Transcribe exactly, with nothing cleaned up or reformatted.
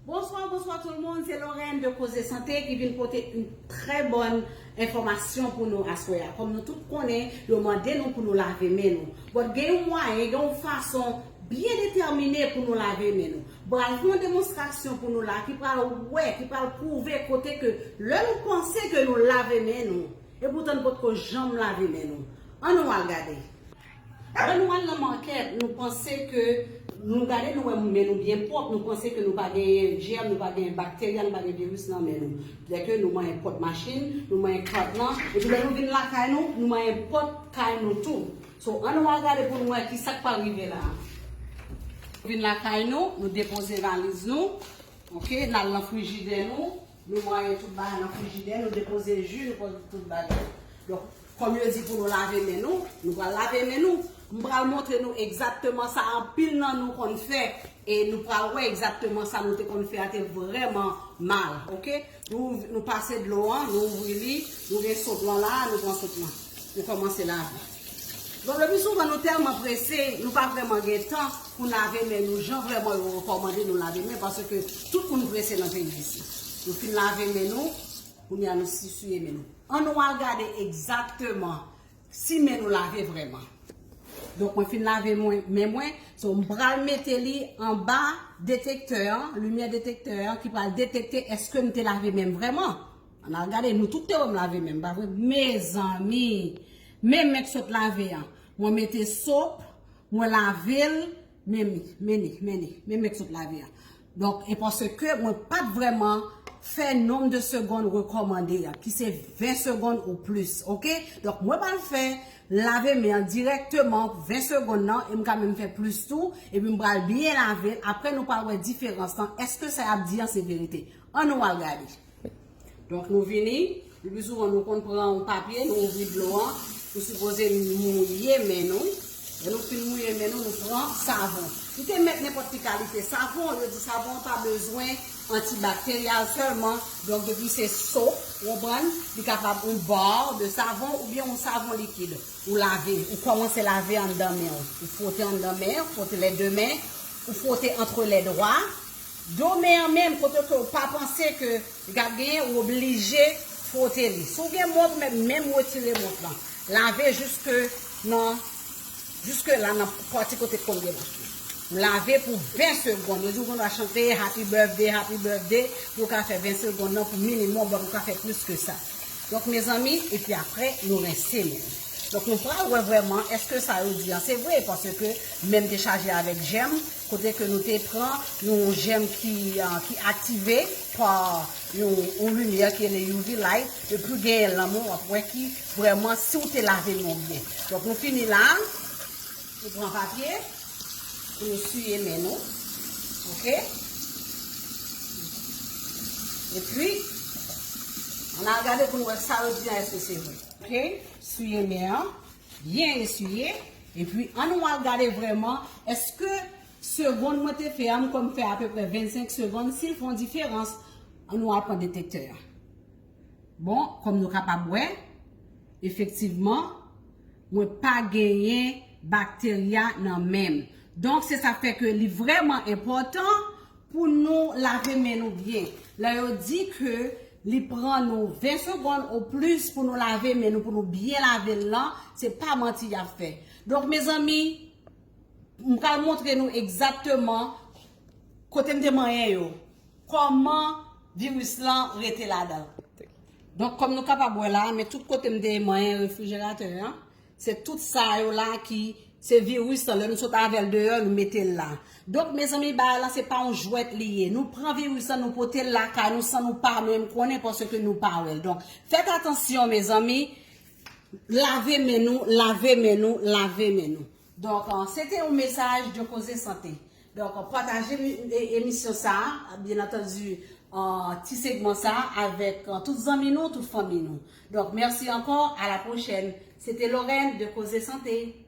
Bonsoir, bonsoir tout le monde. C'est Lorraine de Koze Sante ki vin pote yon trè bòn enfòmasyon pou nou aswè a. Kòm nou tout konnen, yo mande nou pou nou lave men nou. But gen yon mwayen, gen yon fason byen detèmine pou nou lave men nou. Pral fè yon demonstrasyon pou nou la ki pral wè, ki pral pwouve kote ke lè nou panse ke nou lave men nou, e poutan nou potko janm lave men nou. Ann nou al gade. Lè nou al nan makèt, nou panse ke nou gade, nou wè men nou byen pwòp, nou panse ke nou pa genyen jèm, nou pa genyen bakterya, nou pa genyen viris nan men nou. Lè ke nou manyen pòt machin, nou manyen kòd lan, epi lè nou vin lakay nou, nou manyen pòt kay nou tou. So, ann nou al gade pou nou wè ki sa k pral rive la. Vin lakay nou, nou depoze valiz nou, oke, n al nan frijidè nou, nou manyen tout bagay nan frijidè, nou depoze ji, nou poze tout bagay. Donk, kòm yo di pou nou lave men nou, nou pral lave men nou. M pral montre nou egzakteman sa anpil nan nou konn fè. E nou pral wè egzakteman sa nou te konn fè a te vrèman mal, oke? Nou, nou pase dlo an, nou ouvri li, nou gen sop lan la, nou pran sop lan. Nou kòmanse lave. Donk, le pli souvan, nou tèlman prese, nou pa vrèman gen tan pou n lave men nou jan vrèman yo rekòmande nou lave men, paske tout moun prese nan peyi isi. Nou fin lave men nou, kounye a nou si-, siye men nou. Ann nou al gade egzakteman si men nou lave vrèman. Donk, mwen fin lave mwen, men mwen, so m pral mete li anba detektè an, limyè detektè an ki pral detekte èske m te lave men m vrèman. Ann al gade, nou tout te wè m lave men m, pa vre? Mezanmi, men men k sot lave an. Mwen mete sop, mwen lave l, men mi, men ni, men ni, men men k sot lave an. Donk, e paske mwen pa t vrèman fè nonb de segonn rekòmande a, ki se ven segonn ou plis, oke? Donk, mwen pral fè lave men an dirèkteman ven segonn nan, e m ka menm fè plis tou, epi m pral byen lave l. Apre, nou pral wè diferans lan. Èske sa y ap di an se verite? Ann nou al gade. Donk, nou vini, le pli souvan nou konn pran yon papye, nou ouvri dlo an, nou sipoze mouye men nou. Lè nou fin mouye men nou, nou pran savon. Nou te mèt nenpòt ki kalite savon, yo di savon an pa bezwen antibakteryal sèlman. Donk, depi se sop, ou konprann, li kapab yon bar de savon oubyen yon savon likid. Ou lave, ou kòmanse lave anndan men w. Ou fwote anndan men, fwote les deux mains, ou fwote entre les doigts. Do men an menm, kote ke w pa panse ke li ka genyen, ou oblije fwote li. Si w gen mont, men menm retire mont lan. Lave jiske nan, jiske la nan pati kote k konn gen manch li. Lave pou ven segonn. Yo di w konn va chante happy birthday, happy birthday, pou w ka fè ven segonn nan pou minimòm, but ou ka fè plis ke sa. Donk, mezanmi, epi apre, nou rense men nou. Donk, nou pral wè vrèman èske sa yo di an se vre, paske men m te chaje avèk jèm, kote ke nou te pran yon jèm ki, ah, ki aktive pa yon, yon limyè ki rele U V light, epi genyen lanmou, w ap wè ki vrèman si w te lave men w byen. Donk, nou fini la, nou pran papye pou nou siye men nou, oke? Epi, ann al gade pou nou wè sa yo di an, èske se vre. Oke, siye men an, byen esiye. Epi, ann nou al gade vrèman, èske segonn mwen te fè a, m konn fè apeprè vennsenk segonn, si l fè yon diferans, ann nou al pran detektè a. Bon, kòm nou kapab wè, efektivman, mwen pa genyen bakterya nan men m. Donk, se sa k fè ke li vrèman enpòtan pou nou lave men nou byen. Lè yo di ke li pran nou ven segonn ou plis pou nou lave men nou, pou nou byen lave l lan, se pa manti y ap fè. Donk, mezanmi, m pral montre nou egzakteman kote m te manyen yo, kòman viris lan rete ladan l. Donk, kòm nou kapab wè la, men tout kote m te manyen refrijeratè an, se tout sa yo la ki, se viris lan, lè nou sot avè l deyò, nou mete l la. Donk, mezanmi, bagay lan se pa yon jwèt li ye. Nou pran viris lan, nou pote l lakay nou san nou pa menm konnen, paske nou pa wè l. Donk, fèt atansyon, mezanmi, lave men nou, lave men nou, lave men nou. Donk, ah, se te yon mesaj de Koze Sante. Donk, pataje mi-, e-, emisyon sa a, byen antandi, ah, ti segman sa a avèk, ah, tout zanmi nou, tout fanmi nou. Donk, mèsi ankò, a la pwochèn. Se te Lorraine de Koze Sante.